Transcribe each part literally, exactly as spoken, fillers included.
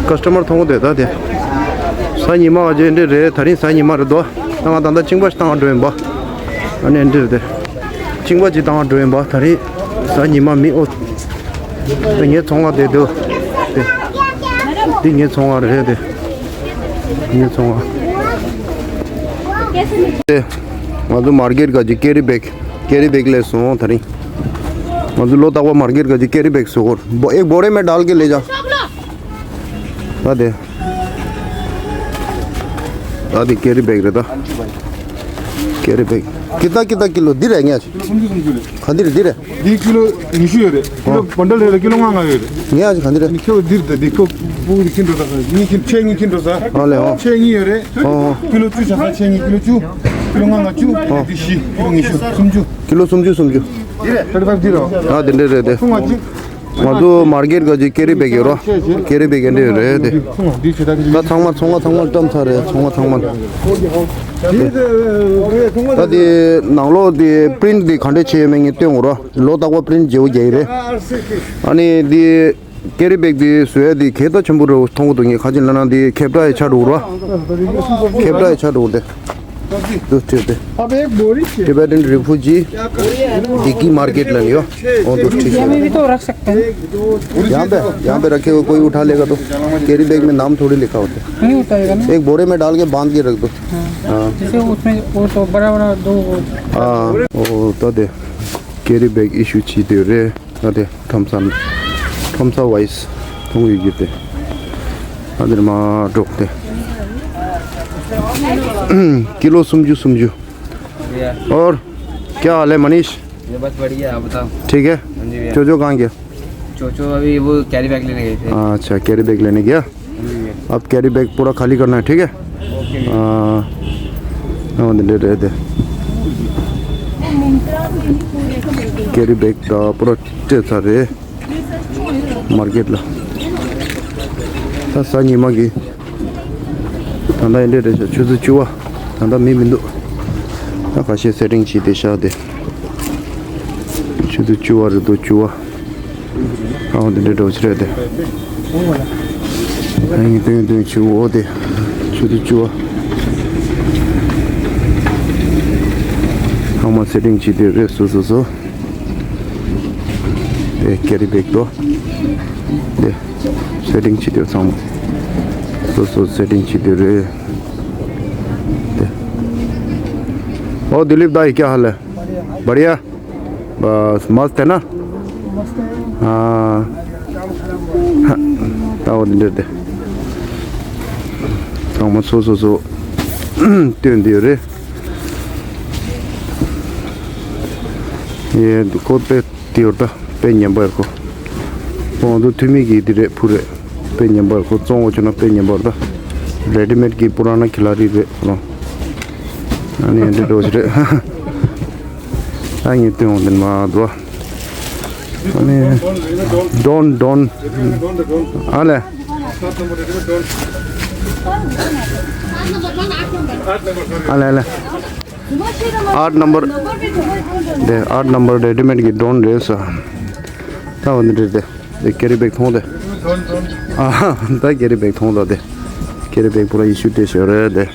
ཀ་སི་ཊ་མར་མཐོང་གི་འདུག་ད་དེ། གཟའ་ཉི་མ་བ་ཅིག་འདི་རེད། ད་རིང་གཟའ་ཉི་མ་རེད་དོ། ད་ང་ད་ལྟ་གཅིན་པ་ཞིག་བཏང་བ་འགྲོ་ཡིན་པ། ཨ་ནི་འདི་རེད་དེ། གཅིན་པ་ཅིག་བཏང་བ་འགྲོ་ཡིན་པ། ད་རིང་གཟའ་ཉི་མ་མི་ཨོ། ད་ངའི་ཚོང་བ་དེ་འདུག་དེ། འདི་ངའི་ཚོང་བ་རེད་དེ། ངའི་ཚོང་བ། དེ། ང་ཚོ་མར་ཀེཊ་ག་ཅིག་ཀེ་རི་བེག་ཀེ་རི་བེག་ལས་སོང་ད་རིང་། ང་ཚོ་ལོ་རྟག་པ་མར་ཀེཊ་ག་ཅིག་ཀེ་རི་བེག་བཟོ་གོ། ब- एक बोरे में डाल के ले जा। ད་དེ། ད་དེ་ཀེ་རི་བེག་རེད་ད། ཀེ་རི་བེག कितना कितना किलो འདི་རེད་ངས། ག་འདི་རེད་འདི་རེད། འདི་ཀི་ལོ་ཉི་ཤུ་ཡོད་རེད། ཀི་ལོ་བྷན་ཌལ་རེད་ལ་ཀི་ལོ་ལྔ་ལྔ་ཡོད་རེད། ངས་ཨ་ཅི་ག་འདི་རེད། ཁྱོད་འདིར་ད་འདི་ཁྱོད་སྤུ་གུ་འདི་ཁྱིམ་འགྲོ་ས་གཉིས་ཁྱིམ་ཆས་གཉིས་ཁྱིམ་འགྲོ་ས། ཨོ་ལེ་ཨོ། ཆས་གཉིས་ཡོད་རེད། ཨོ་ཨོ། ཀི་ལོ་བཅུ་ཆ་ས་ཆས་གཉིས་ཀི་ལོ་བཅུ། ཀི་ལོ་ལྔ་ལྔ་བཅུ། ཨོ། འདི་བཞི་ཀི་ལོ་ཉི་ཤུ་སུམ་ཅུ། ཀི་ལོ་སུམ་ཅུ་སུམ་ཅུ། འདི་རེད། ཐར་ཊི་ཕའིབ་འདི་རོ། ཨ་དེ་འདྲ་རེད་དེ། སུམ་ལྔ་གཅིག་ང་ཚོ་མར་ཀེཊ་ག་ཅིག་ཀེ་རི་བེག་ཡོད་རོ། ཀེ་རི་བེག་ཡན་འདྲ་ཡོད་རེད་དེ། ད་ཚང་མ་ཚོང་ཁང་ཚང་མ་བཀྲམ་ཚར་རེད། ཚོང་ཁང་ཚང་མ། ད་དེ་ནང་ལོགས་དེ་པི་རིན་ཊི་དེ་ག་འདྲ་བྱས་ཡོད་མེད་ངས་སྟོན་དགོས་རོ། ལོ་རྟག་པར་པི་རིན་ཊི་བརྗེ་པོ་རྒྱག་གི་རེད། ཨ་ནི་དེ་ཀེ་རི་བེག་དེ་བཟོ་ཡ་དེ་གལ་ད་ཆེན་པོ་རེད་མཐོང་གི་འདུག་ངས་ཁ་ཅིག་ལབ་ན་དེ་ཁེབ་ཏྲ་ཡི་ཆ་འགྲོ་རོ། ཁེབ་ཏྲ་ཡི་ཆ་འགྲོ་དེ། तो ठीक है। अब एक बोरी चाहिए। Tibetan refugee डिग्गी मार्केट लेने हो। और तो ठीक है। यहाँ पे, यहाँ पे रखे हुए कोई उठा लेगा तो। कैरी बैग में नाम थोड़ी लिखा होता है। नहीं उठाएगा ना। एक बोरे में डाल के बांध के रख दो। हाँ। हाँ। जैसे उसमें वो तो बड़ा बड़ा दो। हाँ, वो तो दे। कैरी बैग इशू ची दे रे। ཨ་དེ་ཁྲོམ་ས་ཁྲོམ་ས་ཝའི་སི་མཐོང་ཡོད་ཀྱི་དེ། ཨ་དེར་མ་འགྲོགས་ཏེ། ཀི་ལོ་སུམ་ཅུ་སུམ་ཅུ། भैया। और क्या हाल है मनीष? ये बस बढ़िया, आप बताओ। ठीक है। हाँ जी भैया। चोचो कहाँ गया? चोचो अभी वो कैरी बैग लेने गए थे। अच्छा, कैरी बैग लेने गया। हाँ जी भैया। अब कैरी बैग पूरा खाली करना है, ठीक है? ओके भैया। हाँ। हाँ, दे, दे, दे। कैरी बैग तो पूरा टे सारे। མར་ཀེཊ་ལ། ད་གཟའ་ཉི་མ་གི། ད་ལྟ་ཡིན་འདྲ་འདྲ་ཆུ་ཚོད་བཅུ་པ། ད་ལྟ་མི་མི་འདུག་ད་ཁ་ཤས་སེ་ཊིང་བྱས་ཏེ་བཞག་སྟེ། ཆུ་ཚོད་བཅུ་པ་རེད་འདུག་བཅུ་པ། ཨའོ་འདི་འདྲ་འགྲོ་ཆེ་རེད་དེ། ཨ་ཡིན་སྟོན་སྟོན་ཆུ་བོ་དེ། ཆུ་ཚོད་བཅུ་པ། ཚང་མ་སེ་ཊིང་བྱས་ཏེ་རེད་སོ་སོ་སོ། དེ་ཀེ་རི་བེག་དོ། དེ་སེ་ཊིང་བྱེད་དེ་ཚང་མ། སོ་སོ་སེ་ཊིང་བྱེད་དེ་རེད། དེ། ओ दिलीप दाई, क्या हाल है? बढ़िया। बस मस्त है ना? हाँ। हाँ, वो दे दे। ཚང་མ་སོ་སོ་སོ་སྟོན་དེ་རེད། ཡེ་ཁོ་དཔེ་དེ་ཡོད་ད། དཔེ་ཉན་པ་ཡོད་ཁོ། ཁོང་ཚོ་འཐུས་མི་གི་དེ་རེད་ཕུ་རེད། དཔེ་ཉན་པ་ཡོད་ཁོ། བཙོང་གོ་ཆོད་ན་དཔེ་ཉན་པ་ཡོད་ད། རེ་ཌི་མེཌ་གི་པུ་ར་ན་ཁི་ལ་རི་རེད་ཁོ་རང་། ཨ་ནི་འདི་འགྲོ་ཆོད་རེད། ཨ་ངས་སྟོན་འོང་དེ་མ་འགྲོ། ཨ་ནི་ཌོན་ཌོན། ཨ་ལེ། ཨ་ལེ་ཨ་ལེ། आठ नंबर। དེ་आठ नंबर रेडीमेड གི་ཌོན་རེད་ས། ད་འོ་འདི་འདྲ་དེ། དེ་ཀེ་རི་བེག་མཐོང་དེ། ཨ་ད་ཀེ་རི་བེག་མཐོང་ད་དེ། ཀེ་རི་བེག་པུ་ར་ཡེ་ཤུ་དེ་ཤོ་རེད་དེ།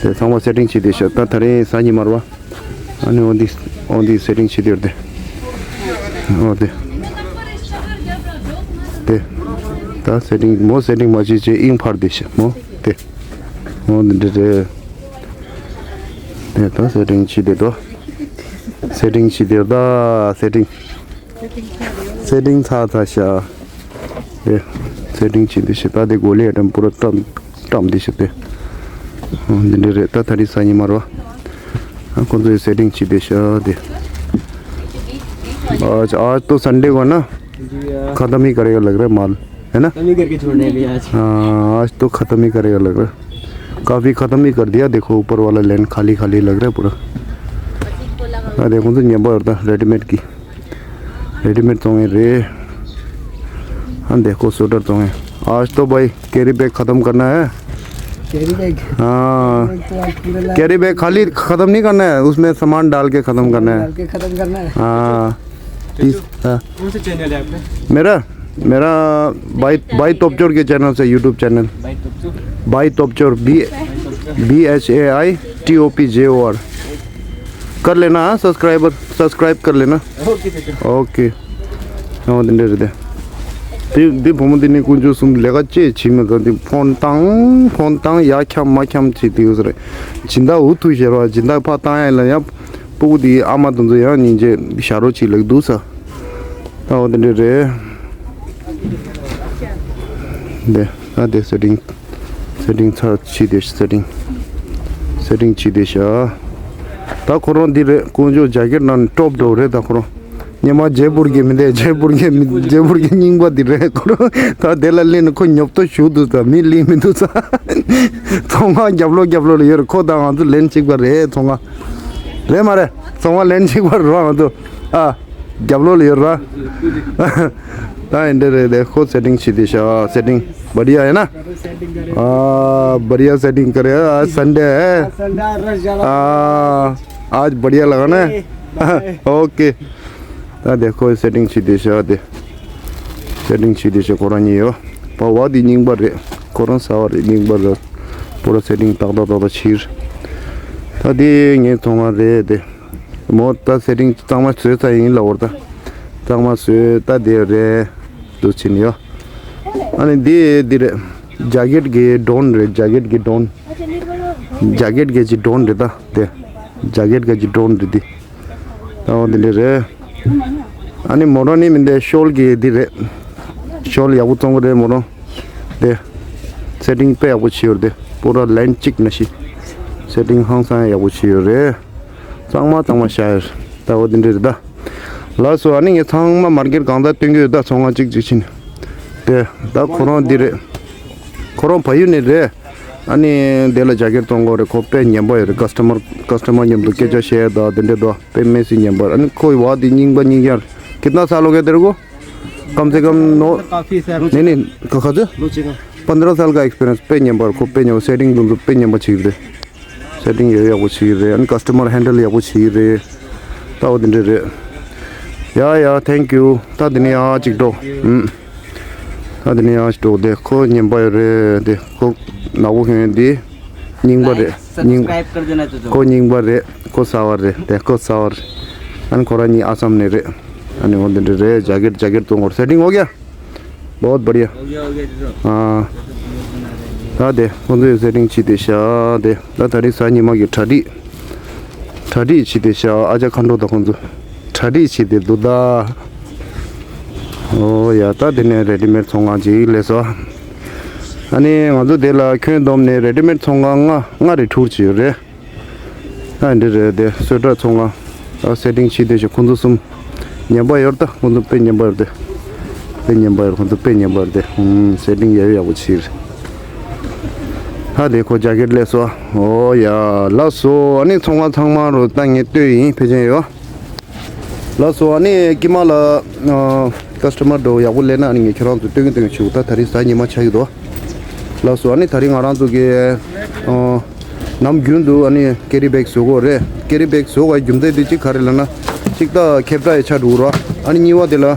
དེ་ཚང་མ་སེ་ཊིང་བྱས་དེ་ཤོ། ད་ད་རིང་གཟའ་ཉི་མ་རེད་བ། ཨ་ནི་འོ་འདི་འོ་འདི་སེ་ཊིང་བྱས་དེ་རེད་དེ། འོ་དེ། དེ། ད་སེ་ཊིང་མོ་སེ་ཊིང་མ་བྱས་བྱས་ཨིང་ཕར་དེ་ཤོ་མོ་དེ། འོ་འདི་འདྲ་རེད། དེ་ད་སེ་ཊིང་བྱས་དེ་དོ། སེ་ཊིང་བྱས་དེ་ད་སེ་ཊིང་། སེ་ཊིང་ཚར་ཚར་ཤག་དེ་སེ་ཊིང་བྱས་དེ་ཤག་ད་དེ་གོ་ལེ་ཡ་དམ་པུ་ར་བཀྲམ་བཀྲམ་དེ་ཤག་དེ། འོ་འདི་འདྲ་རེད། ད་ད་རིང་གཟའ་ཉི་མ་རེད་བ། ཁོང་ཚོས་སེ་ཊིང་བྱས་དེ་ཤག་དེ། आज आज तो संडे को ना जी भैया। खत्म ही करेगा लग रहा है माल, है ना? खत्म ही करके छोड़ना है भैया आज। हाँ, आज तो खत्म ही करेगा लग रहा है। काफ़ी खत्म ही कर दिया। देखो ऊपर वाला लेन खाली खाली लग रहा है पूरा। हाँ, देखो तो ཉན་པ་ཡོད་ད་རེ་ཌི་མེཌ་གི། रेडीमेड བཙོང་ཡས་རེད། हाँ, देखो स्वेटर བཙོང་ཡས། आज तो भाई कैरी बैग खत्म करना है। Carry bag. हाँ। तो आज पूरा ला- कैरी बैग खाली खत्म नहीं करना है, उसमें सामान डाल के खत्म करना है। डाल के खत्म करना है। हाँ। तीस, हाँ। कौन सा चैनल है आपका? मेरा? मेरा भाई भाई तोपचोर के चैनल से, यूट्यूब चैनल। भाई तोपचोर। भाई तोपचोर, B B H A I T O P J O R. कर लेना, हाँ, सब्सक्राइबर, सब्सक्राइब कर लेना। ओके। ཨོ་དེ་འདྲ་རེད་དེ། དེ་དེ་བུ་མོ་དེ་ནི་དཀོན་མཆོག་གསུམ་ལས་ཀ་ཅི་བྱེད་མི་དང་དེ་ཕོན་བཏང་ཕོན་བཏང་ཡ་འཁྱམ་མ་འཁྱམ་བྱེད་དེ་ཡོད་ས་རེད། སྦྱིན་བདག་འུ་ཐུག་ཤེར་བ་སྦྱིན་བདག་ཕར་བཏང་ཡ་ལ་ཡ། སྤུ་གུ་དེའི་ཨ་མ་དེ་ཚོ་ཡང་སྙིང་རྗེ་ཞར་རོ་ཅིག་ལེགས་འདུག་ས། ད་འོ་དེ་འདྲ་རེད། དེ་ད་དེ་སེ་ཊིང་སེ་ཊིང་ཚར་ཕྱི་དེ་སེ་ཊིང་སེ་ཊིང་ཕྱི་དེ་ཤ། ད་ཁོ་རང་འདི་རེད། དཀོན་མཆོག་ཇ་ཀེཊ་ནང་ཊོབ་འགྲོ་རེད། ད་ཁོ་རང་ཉི་མ་ཇེ་པུར་གྱི་མི་འདས་ཇེ་པུར་གྱི་མི་ཇེ་པུར་གྱི་རྙིང་པ་འདི་རེད། ཁོ་རང་ད་དེ་ལ་སླེབས་ནས་ཁོ་ཉོབ་ཏོ་ཞུགས་འདུག་ད་མི་སླེབས་མི་འདུག་ས། ཚོང་ཁང་རྒྱབ་ལོགས་རྒྱབ་ལོགས་ལ་ཡོད་རེད། ཁོ་དང་ང་ཚོ་ལན་གཅིག་པ་རེད། ཚོང་ཁང་རེད་མ་རེད། ཚོང་ཁང་ལན་གཅིག་པ་རེད་ང་ཚོ། ཨ། རྒྱབ་ལོགས་ལ་ཡོད་ར། ད་ཡིན་འདྲ་རེད་དེ། ཁོ་སེ་ཊིང་བྱེད་དེ་ཤ། सेटिंग बढ़िया है ना? हाँ, बढ़िया सेटिंग करे। आज संडे है। आज बढ़िया लगा ना? ओके। ད་དེ་ཁོ་སེ་ཊིང་བྱེད་དེ་ཤ་དེ། སེ་ཊིང་བྱེད་དེ་ཤ་ཁོ་རང་ཉིད་ཡོད། བ་བ་དེ་རྙིང་པ་རེད། ཁོ་རང་གསར་པ་རེད། རྙིང་པ་རེད། པོ་ར་སེ་ཊིང་ཏག་ཏག་ཏག་ཏག་བྱེད། ད་དེ་ངའི་ཚོང་ཁང་རེད་དེ། མོ་ད་སེ་ཊིང་གཙང་མ་བཟོས་ཚར་ཡིན་ལབ་པ་རེད་ད། གཙང་མ་བཟོས་ད་དེ་རེད། འདུག་ཕྱིན་ཡོད། ཨ་ནི་འདི་འདི་རེད། ཇ་ཀེཊ་གི་ཌོན་རེད། ཇ་ཀེཊ་གི་ཌོན། ཇ་ཀེཊ་གི་ཅི་ཌོན་རེད་ད་དེ། ཇ་ཀེཊ་གི་ཅི་ཌོན་རེད་འདི། ད་འོ་འདི་འདྲ་རེད། ཨ་ནི་མོ་རང་ནི་མི་འདི་ཤོལ་གི་འདི་རེད། ཤོལ་ཡག་པོ་བཙོང་གི་རེད་མོ་རང་། དེ། སེ་ཊིང་དཔེ་ཡག་པོ་བྱས་ཡོད་རེད་དེ། པོ་ར་ལན་གཅིག་ན་ཤི། སེ་ཊིང་ཧང་སང་ཡག་པོ་བྱས་ཡོད་རེད། གཙང་མ་གཙང་མ་བཞག་ཡོད་རེད། ད་འོ་དེ་འདྲ་རེད་ད། ལགས་སོ། ཨ་ནི་ངས་ཚང་མ་མར་ཀེཊ་གང་ལྟར་སྟོན་གྱི་ཡོད་ད། ཚོང་ཁང་གཅིག་གཅིག་ཕྱིན། དེ། ད་ཁོ་རང་འདི་རེད། ཁོ་རང་བལ་ཡུལ་ནས་རེད། ཨ་ནི་དེ་ལ་ཇ་ཀེཊ་བཙོང་གི་རེད། ཁོ་དཔེ་ཉན་པ་ཡོད་རེད། ཀ་སི་ཊ་མར་ཀ་སི་ཊ་མར་མཉམ་དུ་སྐད་ཆ་བཤད་ད་དེ་འདྲ་ད་དཔེ་མི་སྲིད་ཉན་པ་རེད། ཨ་ནི་ཁོའི་བ་དེ་རྙིང་པ་རྙིང་ཡར། कितना साल हो गया तेरे को? कम से कम नौ। काफी सर। नहीं नहीं। ཁ་ཁ་ཚོད། ལོ་གཅིག་ང་། पन्द्रह साल का एक्सपीरियंस དཔེ་ཉན་པར་ཁོ་དཔེ་ཉན་པ་སེ་ཊིང་དུ་དཔེ་ཉན་པ་བྱེད་ཀྱི་རེད། སེ་ཊིང་ཡག་ཡག་པོ་བྱེད་ཀྱི་རེད། ཨ་ནི་ཀ་སི་ཊ་མར་ཧེན་ཌལ་ཡག་པོ་བྱེད་ཀྱི་རེད། ད་འོ་དེ་འདྲ་རེད། ཡ་ཡ་ཐེང་ཀིའུ། ད་དེ་ནས་ཡ་གཅིག་འགྲོ། ཨུམ། ད་དེ་ནས་ཡ་གཅིག་འགྲོ། དེ་ཁོ་ཉན་པ་ཡོད་རེད། དེ་ཁོ་ནག་པོ་ཁྱོད་དེ་རྙིང་པ་རེད། རྙིང་། सब्सक्राइब कर देना चाचा। ཁོ་རྙིང་པ་རེད། ཁོ་གསར་པ་རེད། དེ་ཁོ་གསར་པ་རེད། ཨ་ནི་ཁོ་རང་གཉིས་ཨ་སམ་ནས་རེད། ཨ་ནི་འོ་དེ་འདྲ་རེད། ཇ་ཀེཊ་ཇ་ཀེཊ་བཙོང་གོ། སེ་ཊིང་ཧོ་གྱ། बहुत बढ़िया। हो गया, हो गया, चलो। ཨ། ད་དེ་ཁོང་ཚོས་སེ་ཊིང་བྱས་ཏེ་བཞག་དེ། ད་ད་རིང་གཟའ་ཉི་མ་གི་གྲ་སྒྲིག་གྲ་སྒྲིག་བྱས་ཏེ་བཞག་ཨ་ཅག་མཁའ་འགྲོ་དང་ཁོང་ཚོ་གྲ་སྒྲིག་བྱས་ཏེ་འདུག་ད། ཨོ་ཡ། ད་དེ་ནས་རེ་ཌི་མེཌ་ཚོང་ཁང་ཅིག་སླེབས་སོང་། ཨ་ནི་ང་ཚོ་དེ་ལ་ཁྱོན་བསྡོམས་ནས་རེ་ཌི་མེཌ་ཚོང་ཁང་ལྔ་ལྔ་རེ་ཊུར་བྱས་ཡོད་རེད། ཨ་འདི་རེད་དེ། གསོལ་ཁྲག་ཚོང་ཁང་། ཨ་སེ་ཊིང་བྱས་ཏེ་ཞེ། ཁོང་ཚོ་གསུམ་ཉན་པ་ཡོད་ད། ཁོང་ཚོ་དཔེ་ཉན་པ་ཡོད་དེ། དཔེ་ཉན་པ་ཡོད། ཁོང་ཚོ་དཔེ་ཉན་པ་ཡོད་དེ། ཧུམ། སེ་ཊིང་ཡག་ཡག་པོ་བྱས་རེད། ད་དེ་ཁོ་ཇ་ཀེཊ་སླེབས་སོང་། ཨོ་ཡ། ལགས་སོ། ཨ་ནི་ཚོང་ཁང་ཚང་མ་རུ་ད་ངས་ལྟོས་ཡིན། ཕལ་ཆེར་ཡོད། ལགས་སོ། ཨ་ནི་དཀྱིལ་མ་ལ་ཨ་ཀ་སི་ཊ་མར་འགྲོ་ཡག་པོ་སླེབས་ན་ཨ་ནི་ངས་ཁྱེད་རང་ཚོ་སྟོན་གི་སྟོན་གི་བྱེད་དགོས། ད་ད་རིང་གཟའ་ཉི་མ་ཆགས་ཀྱི་འདུག་ལགས་སོ། ཨ་ནི་ད་རིང་ང་རང་ཚོ་གི་ཨ་ནམ་རྒྱུན་དུ་ཨ་ནི་ཀེ་རི་བེག་བཟོ་གི་ཡོད་རེད། ཀེ་རི་བེག་བཟོ་དགོས་རྒྱུ་མཚན་དེ་གཅིག་ག་རེ་ལབ་ན། གཅིག་ད་ཁྱབ་བསྒྲགས་ཡི་ཆ་འགྲོ་གི་རེད། ཨ་ནི་གཉིས་པ་དེ་ལ་ཨ་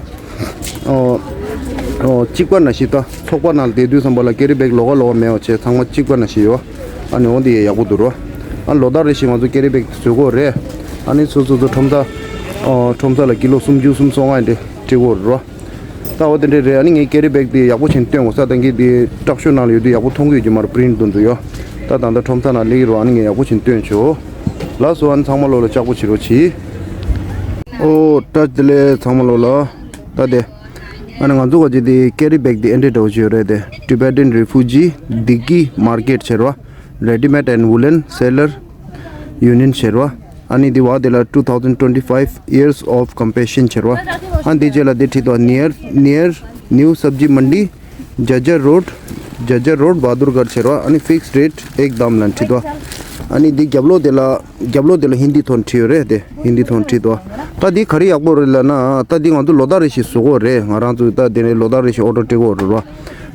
ཨ་གཅིག་པ་ནང་བཞིན་ད་ཚོགས་པ་ནང་ལ་བསྡད་དུས་ཙམ་པ་ལ་ཀེ་རི་བེག་ལོགས་ཀ་ལོགས་ཀ་མེད་པ་བྱས་ཚང་མ་གཅིག་པ་ནང་བཞིན་ཡོད། ཨ་ནི་འོ་དེ་ཡག་པོ་འདུག་རོ། ཨ་ལོ་ལྟར་རེ་བཞིན་ང་ཚོ་ཀེ་རི་བེག་བཟོ་གི་ཡོད་རེད། ཨ་ནི་སོ་སོ་ཚོ་ཁྲོམ་ས་ཨ་ཁྲོམ་ས་ལ་ཀི་ལོ་སུམ་ཅུ་སུམ་སོ་ལྔ་འདྲ་སྤྲད་ཀྱི་ཡོད་རེད་རོ། ད་འོ་དེ་འདྲ་རེད། ཨ་ནི་ངས་ཀེ་རི་བེག་དེ་ཡག་པོ་བྱས་ནས་སྟོན་དགོས་ས། ད་གིན་དེ་ཊག་ཤོ་ནང་ལ་ཡོད་དུས་ཡག་པོ་མཐོང་གི་ཡོད་ཀྱི་མ་རེད། པི་རིན་ཊི་དེ་ཚོ་ཡོད། ད་ད་ལྟ་ཁྲོམ་ས་ནང་སླེབས་ཀྱི་རེད། ཨ་ནི་ངས་ཡག་པོ་བྱས་ནས་སྟོན་ཆོག་ལགས་སོ། ཨ་ནི་ཚང་མ་ལོ་ལ་ལྕགས་པོ་བྱེད་རོགས་གྱིས། ཨོ་བཀྲ་ཤིས་བདེ་ལེགས་ཚང་མ་ལོ་ལ། ད་དེ། ཨ་ནི་ང་ཚོ་ག་ཅིག་དེ་ཀེ་རི་བེག་དེ་ཨེ་འདྲ་འདྲ་བོ་ཅིག་ཡོད་རེད་དེ། Tibetan Refugee Diggy Market བྱས་རོགས། Ready-made and Woolen Seller Union བྱས་རོགས། ཨ་ནི་དེ་བ་དེ་ལ་two thousand twenty-five years of compassion བྱས་རོགས། ཨ་ནི་དེ་རྗེས་ལ་དེ་བྲིས་འདུག near near new Sabji Mandi, Jajja Road, Jajja Road, Bahadurgarh བྱས་རོགས། ཨ་ནི་fixed rate ཨེག་དམ་ལབ་བྲིས་འདུག་ཨ་ནི་དེ་རྒྱབ་ལོགས་དེ་ལ་རྒྱབ་ལོགས་དེ་ལ་ཧིན་དི་ཐོག་ནས་བྲིས་ཡོད་རེད་དེ། ཧིན་དི་ཐོག་ནས་བྲིས་འདུག་ད་འདི་ག་རེ་ཡག་པོ་རེད་ལབ་ན། ད་འདི་ང་ཚོ་ལོ་ལྟར་རེ་བཞིན་བཟོ་གི་ཡོད་རེད། ང་རང་ཚོ་ད་དེ་ནས་ལོ་ལྟར་རེ་བཞིན་ཨོ་ཌར་སྤྲད་ཀྱི་ཡོད་རེད་རོ།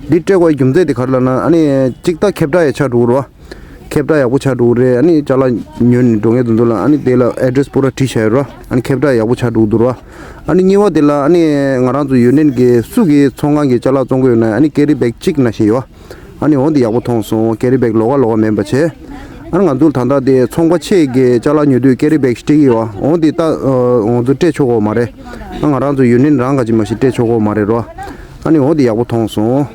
འདི་སྤྲད་དགོས་རྒྱུ་མཚན་དེ་ག་རེ་ལབ་ན། ཨ་ནི་གཅིག་ད་ཁྱབ་བསྒྲགས་ཡི་ཆ་འགྲོ་གི་རེད་བ། ཁེབས་དྲག་ཡག་པོ་ཆགས་འགྲོ་གི་རེད། ཨ་ནི་ཅ་ལག་ཉོས་ནས་འགྲོ་མཁན་དེ་ཚོ་ལ་ཨ་ནི་དེ་ལ་ཨེ་ཌི་རེ་སི་པུ་ར་བྲིས་བཞག་ཡོད་ར། ཨ་ནི་ཁེབས་དྲག་ཡག་པོ་ཆགས་འགྲོ་གི་འདུག་ར། ཨ་ནི་གཉིས་པ་དེ་ལ་ཨ་ནི་ང་རང་ཚོ་ཡུ་ནི་ཡན་གྱི་སུ་གི་ཚོང་ཁང་གི་ཅ་ལག་བཙོང་གི་ཡོད་ན་ཨ་ནི་ཀེ་རི་བེག་གཅིག་ནང་བཞིན་ཡོད། ཨ་ནི་འོ་འདི་ཡག་པོ་མཐོང་སོང་། ཀེ་རི་བེག་ལོགས་ཀ་ལོགས་ཀ་མིན་པ་བྱས། ཨ་ནི་ང་ཚོ་ད་ལྟ་དེ་ཚོང་པ་ཆེ་གི་ཅ་ལག་ཉོ་དུས་ཀེ་རི་བེག་སྤྲད་ཀྱི་ཡོད། འོ་འདི་ད་ང་ཚོ་སྤྲད་ཆོག་གི་མ་རེད། ཨ་ང་རང་ཚོ་ཡུ་ནི་ཡན་རང་ག་ཅིག་མ་ཞིག་སྤྲད་ཆོག་གི་མ་རེད་རོ། ཨ་ནི་འོ་འདི་ཡག་པོ་མཐོང་སོང་།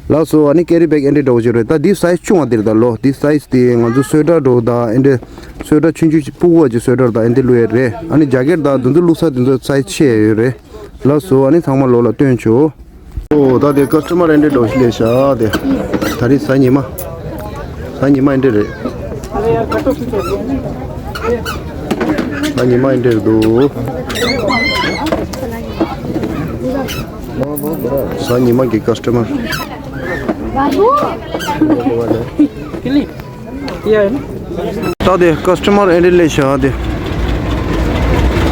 ལགས་སོ། ཨ་ནི་ཀེ་རི་བེག་ཨེ་འདྲ་འདྲ་བོ་ཅིག་རེད། ད་འདི་སའི་ཛི་ཆུང་བ་འདིར་ད་ལོ་འདི་སའི་ཛི་དེ་ང་ཚོ་སུ་ཝེ་ཊར་འདྲ་བོ་དང་ཨེ་འདྲ་སུ་ཝེ་ཊར་ཆུང་ཆུང་ཅིག་སྤུ་གུ་བ་ཅིག་སུ་ཝེ་ཊར་དང་ཨེ་འདྲ་བླུག་ཡས་རེད། ཨ་ནི་ཇེ་ཀེཊ་དང་དེ་ཚོ་བླུག་ས་དེ་ཚོ་སའི་ཛི་ཆེ་ཡོད་རེད། ལགས་སོ། ཨ་ནི་ཚང་མ་ལོ་ལ་སྟོན་ཆོག། ཨོ་ད་དེ་ཀ་སི་ཊ་མར་ཨེ་འདྲ་འདྲ་བོ་ཞིག་སླེབས་ཤག་དེ་ད་རེས་གཟའ་ཉི་མ། གཟའ་ཉི་མ་ཨེ་འདྲ་རེད། གཟའ་ཉི་མ་ཨེ་འདྲ་རེད་འདུག། གཟའ་ཉི་མ་གི་ཀ་སི་ཊ་མར། ད་དེ་ཀ་སི་ཊ་མར་ཨེ་འདྲ་སླེབས་ཤག་དེ།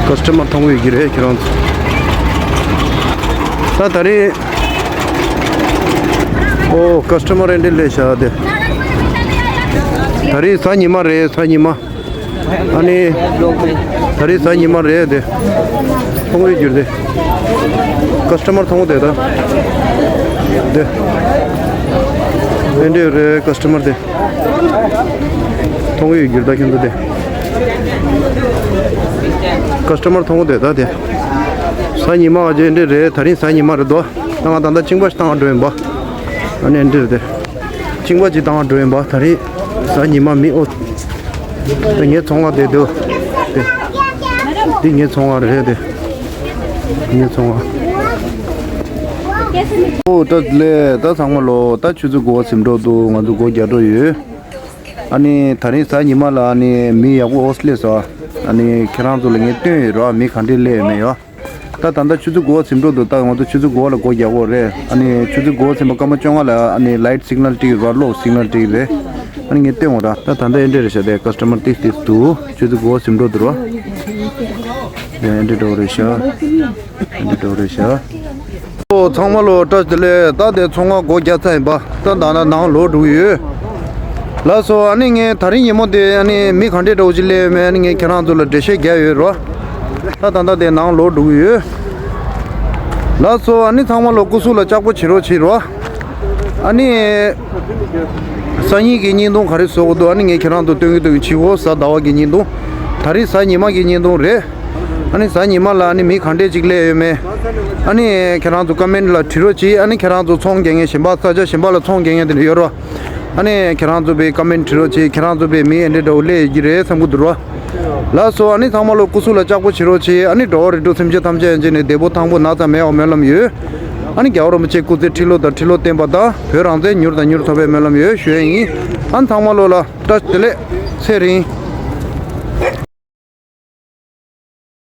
ཀ་སི་ཊ་མར་མཐོང་གི་ཡོད་ཀྱི་རེད་ཁྱེད་རང་ཚོ། ད་ད་རེས། ཨོ་ཀ་སི་ཊ་མར་ཨེ་འདྲ་སླེབས་ཤག་དེ། ད་རེས་གཟའ་ཉི་མ་རེད། གཟའ་ཉི་མ། ཨ་ནི། ད་རེས་གཟའ་ཉི་མ་རེད་དེ། མཐོང་གི་ཡོད་ཀྱི་རེད་དེ། ཀ་སི་ཊ་མར་མཐོང་གི་དེ་ད། དེ། ཨེ་འདྲ་རེད་ཀ་སི་ཊ་མར་དེ། མཐོང་གི་ཡོད་ཀྱི་རེད་ད་ཁྱོད་ཚོ་དེ། ཀ་སི་ཊ་མར་མཐོང་གི་དེ་ད་དེ། གཟའ་ཉི་མ་བ་ཅན་འདྲ་རེད། ད་རིང་གཟའ་ཉི་མ་རེད་དོ། ད་ང་ད་ལྟ་གཅིན་པ་ཞིག་བཏང་བ་འགྲོ་ཡིན་པ། ཨ་ནི་འདྲ་རེད་དེ། གཅིན་པ་ཅིག་བཏང་བ་འགྲོ་ཡིན་པ། ད་རིང་གཟའ་ཉི་མ་མི་ཨོ། དེ་ངའི་ཚོང་ཁང་དེ་དེ། དེ། དེ་ངའི་ཚོང་ཁང་རེད་དེ། ངའི་ཚོང་ཁང་། ཨོ་ད་ལས་ད་ཚང་མ་ལོ་ད་ཆུ་ཚོད་དགུ་པ་ཟིན་འགྲོ་འདུག། ང་ཚོ་སྒོ་རྒྱག་འགྲོ་ཡོད། ཨ་ནི་ད་རིང་གཟའ་ཉི་མ་ལ་ཨ་ནི་མི་ཡག་པོ་ཨོ་སི་ལེ་སོ། ཨ་ནི་ཁྱེད་རང་ཚོ་ལ་ངས་སྟོན་ཡོད་རོགས། མི་ག་འདྲས་སླེབས་ཡོད་མེད་ཡོ། ད་ད་ལྟ་ཆུ་ཚོད་དགུ་པ་ཟིན་འགྲོ་འདུག། ད་ང་ཚོ་ཆུ་ཚོད་དགུ་པ་ལ་སྒོ་རྒྱག་དགོས་རེད། ཨ་ནི་ཆུ་ཚོད་དགུ་པ་ཟིན་པ་སྐར་མ་བཅོ་ལྔ་ལ་ཨ་ནི་ལའིཊ་སིག་ནལ་སྤྲད་ཀྱི་རོགས། གློག་སིག་ནལ་སྤྲད་ཀྱི་རེད། ཨ་ནི་ངས་སྟོན་འོང་ར། ད་ད་ལྟ་ཨེ་འདྲས་རེད་ཤག་དེ་ཀ་སི་ཊ་མར་ཏིས་ཏིས་འདུག། ཆུ་ཚོད་དགུ་པ་ཟིན་འགྲོ་འདུག་རོ། ཡ་ཨེ་འདྲས་འགྲོ་རེད་ཤག། ཨེ་འདྲས་འགྲོ་རེད་ཤག། ཨོ་ཚང་མ་ལོ་བཀྲ་ཤིས་བདེ་ལེགས། ད་དེ་ཚོང་ཁང་སྒོ་རྒྱག་ཚར་ཡིན་པ། ད་ད་ན་ནང་ལོག་འགྲོ་གི་ཡོད། ལགས་སོ། ཨ་ནི་ངས་ད་རིང་ཉིན་མོ་དེ་ཨ་ནི་མི་ག་འདྲས་འདྲ་བོ་ཅིག་སླེབས་ཡོད་མེད་ཨ་ནི་ངས་ཁྱེད་རང་ཚོ་ལ་འགྲེལ་བཤད་རྒྱག་ཡོད་རོ། ད་ད་ད་དེ་ནང་ལོག་འགྲོ་གི་ཡོད། ལགས་སོ། ཨ་ནི་ཚང་མ་ལོ་སྐུ་གཟུགས་ལ་ལྕགས་པོ་བྱེད་རོགས་བྱེད་རོ། ཨ་ནི། སང་ཉིན་གྱི་བརྙན་ཐུང་ག་རེ་བཟོ་དགོས་འདུག་ཨ་ནི་ངས་ཁྱེད་རང་ཚོ་སྟོན་གྱི་འདུག། བྱིའུ་ཕོ་གཟའ་ཟླ་བ་གི་བརྙན་ཐུང་། ད་རིང་གཟའ་ཉི་མ་གི་བརྙན་ཐུང་རེད། ཨ་ནི་གཟའ་ཉི་མ་ལ་ཨ་ནི་མི་ག་འདྲས་ཅིག་སླེབས་ཡོད་མེད། ཨ་ནི་ཁྱེད་རང་ཚོ་ཀོ་མེན་ལ་བྲིས་རོགས་གྱིས། ཨ་ནི་ཁྱེད་རང་ཚོ་ཚོང་རྒྱག་མཁན་གཞན་པ་ས་ཆ་གཞན་པ་ལ་ཚོང་རྒྱག་མཁན་དེ་འདྲ་ཡོད་རོགས། ཨ་ནི་ཁྱེད་རང་ཚོ་པའི་ཀོ་མེན་བྲིས་རོགས་གྱིས། ཁྱེད་རང་ཚོ་པའི་མི་ཨེ་འདྲས་འདྲ་བོ་སླེབས་ཡོད་ཀྱི་རེད་བསམ་གྱི་འདུག་རོགས། ལགས་སོ། ཨ་ནི་ཚང་མ་ལོ་སྐུ་གཟུགས་ལ་ལྕགས་པོ་བྱེད་རོགས་གྱིས། ཨ་ནི་འགྲོ་བ་རིགས་དྲུག་སེམས་ཅན་ཐམས་ཅད་ཡན་ཆད་ནས་བདེ་པོ་ཐང་པོ་ན་ཚ་མེད་པ་སྨོན་ལམ་ཡོད། ཨ་ནི་རྒྱལ་བ་རིན་པོ་ཆེ་སྐུ་ཚེ་ཁྲི་ལོ་དང་ཁྲི་ལོ་བརྟན་པ་དང་བོད་རང་བཙན་མྱུར་དང་མྱུར་ཐོབ་པའི་སྨོན་ལམ་ཡོད་ཞུ་ཡས་ཡིན། ཨ་ནི་ཚང་མ་ལོ་ལ་བཀྲ་ཤིས་བདེ་ལེགས། ཚེ་རིང་།